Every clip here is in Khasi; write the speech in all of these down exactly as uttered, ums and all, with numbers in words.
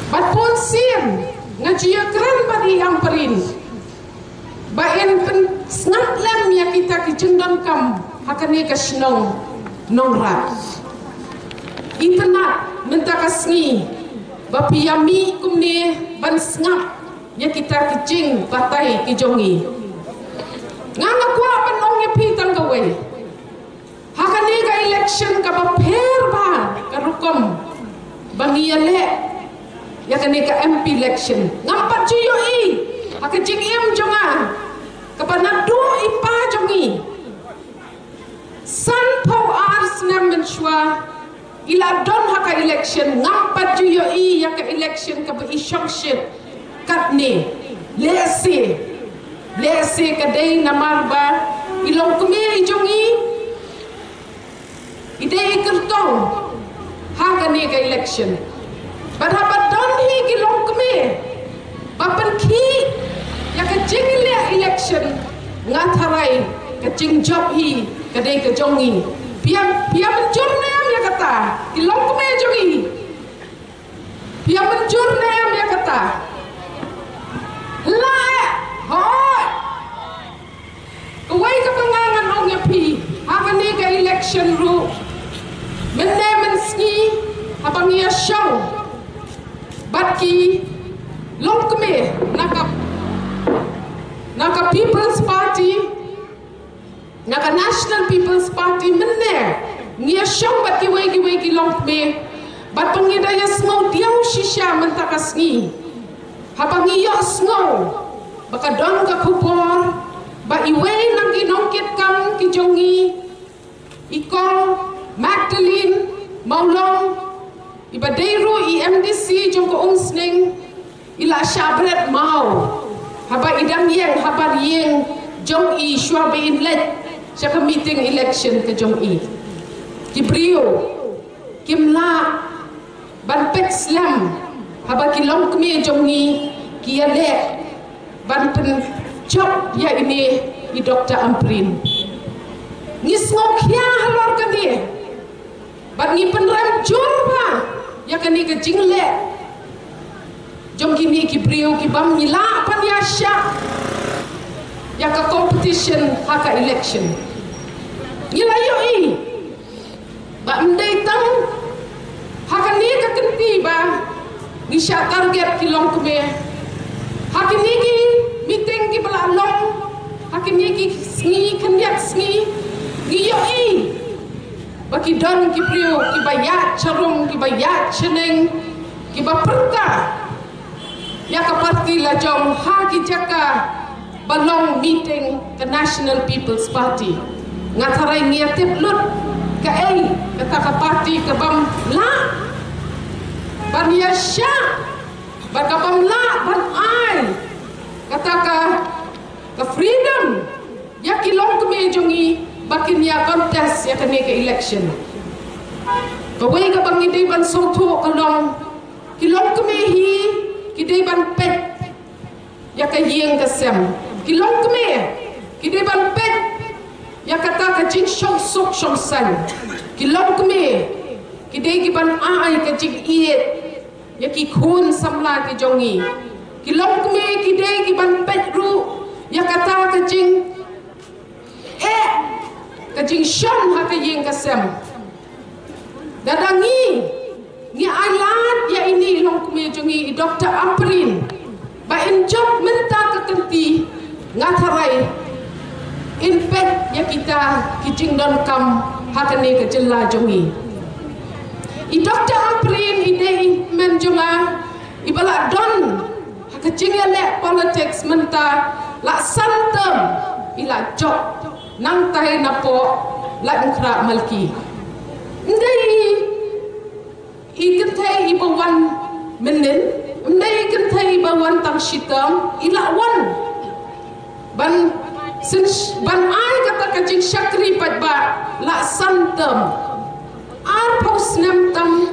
Bad bun sien nga ju ïakren bad i Ampareen ba in pynsngap lem ïa kita ki jingdonkam ha kane ka shnong Nongrah. Itynnad mynta ka sngi ba phi ïa mih kumne ban sngap ïa kita ki jingbatai ki jong ngi. Nga nga kwah ban ong ïa phi tang kawei. Ha kane ka election kaba pher bha ka rukom ba ngi ïaleh ïa kane ka M P election. Ngam pat ju ïohi ha ka jingim jong nga kaba naduh i pa jong ngi sanphew ar snem mynshuwa i la don ha ka election, ngam pat ju ïohi ïa ka election kaba i shongshit katne. Lehse, lehse ka dei namar ba i longkmie i jong ngi i dei i kyrtong ha kane ka election. Bad haba don hi ki longkmie ba pynkhih ïa ka jingleh election, nga tharai ka jingjop hi ka dei ka jong ngi. Phi ïa, phi ïa mynjur ne em ïa kata, ki longkmie jong ngi? Phi ïa mynjur ne em ïa kata? Hooid, hooid. Kawei kaba nga ngan ong ïa phi, ha kane ka election ruh, mynne mynsngi haba ngi ïa shong bad ki longkmie na ka, na ka People's Party, na ka National People's Party, mynne ngi ïa shong bad kiwei kiwei ki longkmie bad ba ngi da ïa sngew diaw shisha mynta ka sngi haba ngi ïohsngew ba ka don ka khubor ba iwei na ki nongkitkam ki jong ngi, i Kong Magdalene Mawlong, iba dei ruh i M D C jong ka Umsning, i la shah bret maw haba i dang ïeng habar ïing jong i shuwa ba in leit sha ka meeting election ka jong i. Ki briew kim lah ban peit slem haba ki longkmie jong ngi ki ïaleh ban pynjop ïa ine i Doctor Ampareen. Ngi sngewkhia halor kane bad ngi pynrem jur bha ïa kane ka jingleh jong kine ki briew ki bym lah ban ïa shah ïa ka competition ha ka election. Ngi la ïohi ba ym dei tang ha kane ka kynti ba ngi shah target ki longkmie. Ha kine ki meeting kiba la long ha kine ki sngi khyndiat sngi, ngi ïohi ba ki don ki briew kiba ïaid sharum, kiba ïaid shaneng, kiba pyrta ïa ka party la jong ha ki jaka ba long meeting ka National People's Party. Nga tharai ngi ïa tip lut kaei kata ka party ka bym lah ban ïa shah, ba ka bym lah ban ai kata ka, ka freedom ïa ki longkmie jong ngi ba kin ïa contest ïa kane ka election. Kawei kaba ngi dei ban sngewthuh ka long, ki longkmie hi ki dei ban peit ïa ka ïing ka sem. Ki longkmie ki dei ban peit ïa kata ka jingshongsuk shongsaiñ. Ki longkmie ki dei ki ban ai ka jingïeit ïa ki khun samla ki jong ngi. Ki longkmie ki dei ki ban peit ruh ïa kata ka jing eh, ka jingshon ha ka ïing ka sem. Lada ngi, ngi ai lad ïa ine i longkmie jong ngi i Doctor Ampareen ba in jop mynta ka kynti, nga tharai in peit ïa kita ki jingdonkam ha kane ka jylla jong ngi. I Doctor Ampareen i dei i hynmen jong nga iba la don ha ka jingïaleh politics mynta la san term, i la jop nangtai napoh Laitumkhrah Malki. Ym dei i kynthei iba wan mynnin, ym dei i kynthei iba wan tang shi term, i la wan ban syn-, ban ai kata ka jingshakri paidbah la san term. Arphew snem tam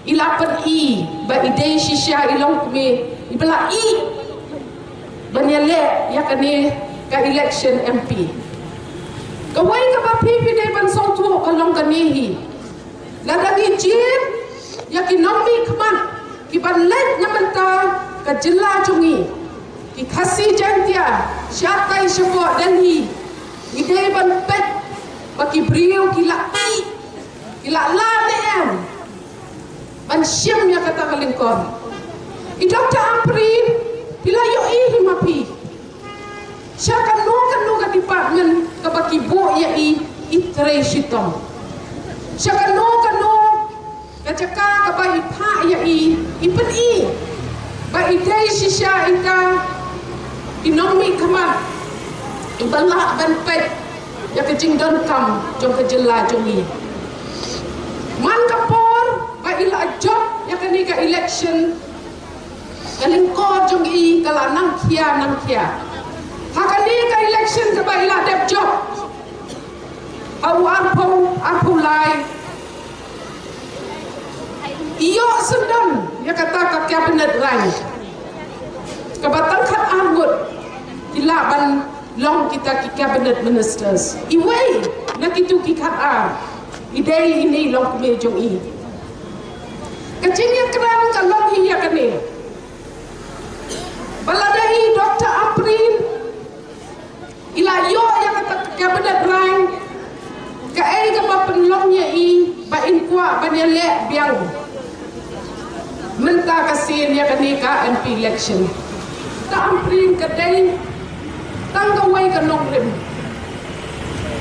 i la pyni ba i dei shisha i longkmie iba la ïeh ban ïaleh ïa kane ka election M P. Kawei kaba phi phi dei ban sngewthuh ka long kane hi. Lada ngi jied ïa ki nongmihkhmat ki ban leit ka jylla jong ngi, ki Khasi Jaiñtia, shatai shapoh Delhi, ngi dei ban peit ba ki briew ki la ïeh, ki la lah ne em ban shim ïa kata ka lyngkor. I Doctor Ampareen, phi la ïohi hi ma phi, sha kano kano ka department kaba ki buh ïa i, i trei shitom. Sha kano kano ka jaka kaba i phah ïa i, i pyni ba i dei shisha ita i nongmihkhmat iba lah ban peit ïa ka jingdonkam jong ka jylla jong i. Man ka por ba i la jop ïa kane ka election, ka lyngkor jong i ka la nang khia nang khia. Ha kane ka election kaba i la dep jop ha u arphew, arphew lai, i ïoh syndon ïa kata ka cabinet rank kaba tang khatar ngut ki lah ban long kita ki cabinet ministers. Iwei na kitu ki khatar i dei ine i longkmie jong i. Ka jingïakren ka long hi ïa kane, ba lada i Doctor Ampareen i la ïoh ïa kata ka cabinet rank, kaei kaba pynlong ïa i ba in kwah ban ïaleh biang mynta ka sien ïa kane ka M P election? Doctor Ampareen ka dei tang kawei ka nongrim.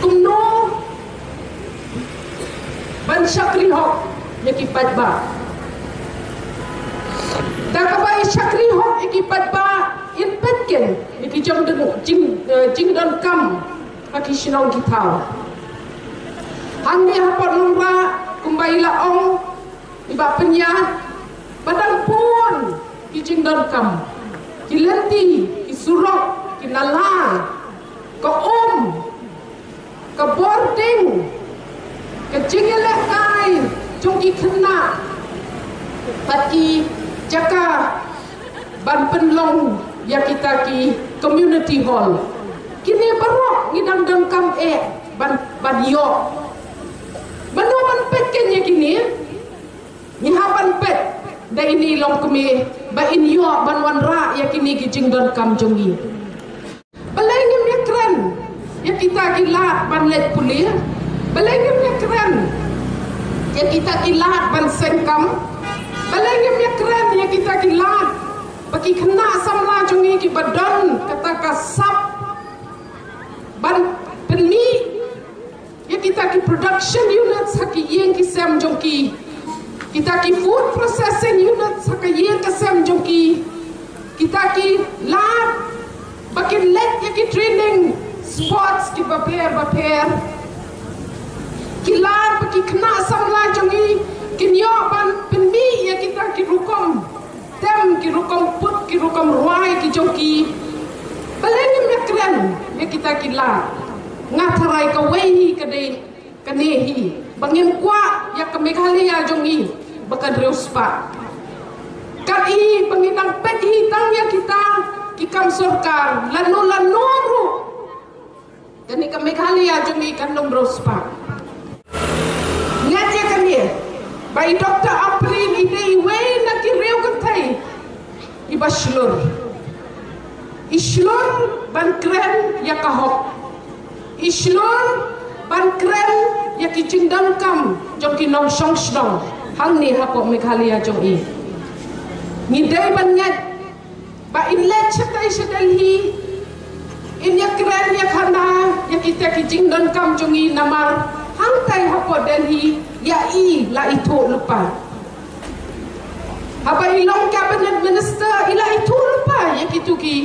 Kumno ban shakri hok ïa ki paidbah? Da kaba i shakri hok ïa ki paidbah, in peit kein ïa ki jong dang jing, eh, jingdonkam ha ki shnong ki thaw. Hangne ha Pdeng Umrah, kumba i la ong i Bah Pynïaid, ba dang bun ki jingdonkam, ki lynti, ki surok, ki nala, ka um, ka bording, ka jingïalehkai jong ki khynnah, bad ki jaka ban pynlong ïa kita ki community hall. Kine baroh ngi dang donkam eh ban, ban ïoh. Mano ban peit kein ïa kine? Ngi hap ban peit da ine i longkmie ba in ïoh ban wanrah ïa kine ki jingdonkam jong ngi. Balei ngim ïakren ïa kita ki lad ban leit pule? Balei ngim ïakren ïa kita ki lad ban seng kam? Balei ngim ïakren ïa kita ki lad ba ki khynnah samla jong ngi kiba don kata ka sap ban pynmih ïa kita ki production units ha ki ïing ki sem jong ki, kita ki food processing units ha ka ïing ka sem jong ki, kita ki lad ba kin leit ïa ki training sports kiba pher ba pher, ki lad ba ki khynnah samla jong ngi kin ïoh ban pynmih ïa kita ki rukom tem, ki rukom put, ki rukom rwai ki jong ki. Balei ngim ïakren ïa kita ki lad? Nga tharai kawei hi ka dei kane hi, ba ngim kwah ïa ka Meghalaya jong ngi ba kan riewspah. Kat hi ba ngi dang peit hi tang ïa kita ki kam sorkar, lano lano ruh kane ka Meghalaya jong ngi kan ym riewspah. Ngat ïa kane ba i Doctor Ampareen i dei iwei na ki riewkynthei iba shlur. I shlur ban kren ïa ka hok. I shlur ban kren ïa ki jingdonkam jong ki nongshong shnong hangne hapoh Meghalaya jong i. Ngi dei ban ngat ba in leit shatai sha Delhi, in ïakren ïakhana ïa kita ki jingdonkam jong i, namar hangtai hapoh Delhi ïa i la ithuh lypa. Haba i long cabinet minister i la ithuh lypa ïa kitu ki,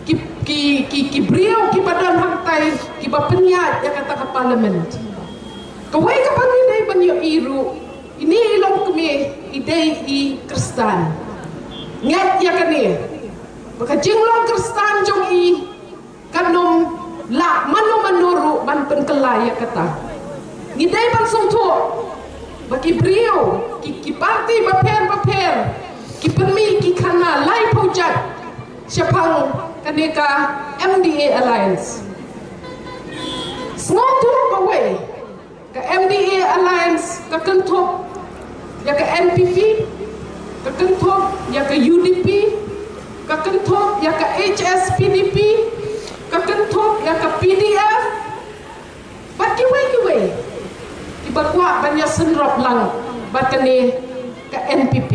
ki, ki, ki, ki briew kiba don hangtai kiba pynïaid ïa kata ka parliament. Kawei kaba ngi dei ban ïohi ruh, ine i longkmie i dei i Khristan. Ngat ïa kane ba ka jinglong Khristan jong i kan ym lah mano mano ruh ban pynkylla ïa kata. Ngi dei ban sngewthuh ba ki briew, ki, ki parti bapher bapher ki pynmih ki khana laiphew jait shaphang kane ka M D A Alliance. Sngewthuh kawei, ka M D A Alliance ka kynthup ïa ka N P P, ka kynthup ïa ka U D P, Ka kynthup ïa ka H S P D P, ka kynthup ïa ka P D F, bad kiwei kiwei kiba kwah ban ïasynrop lang bad kane ka N P P.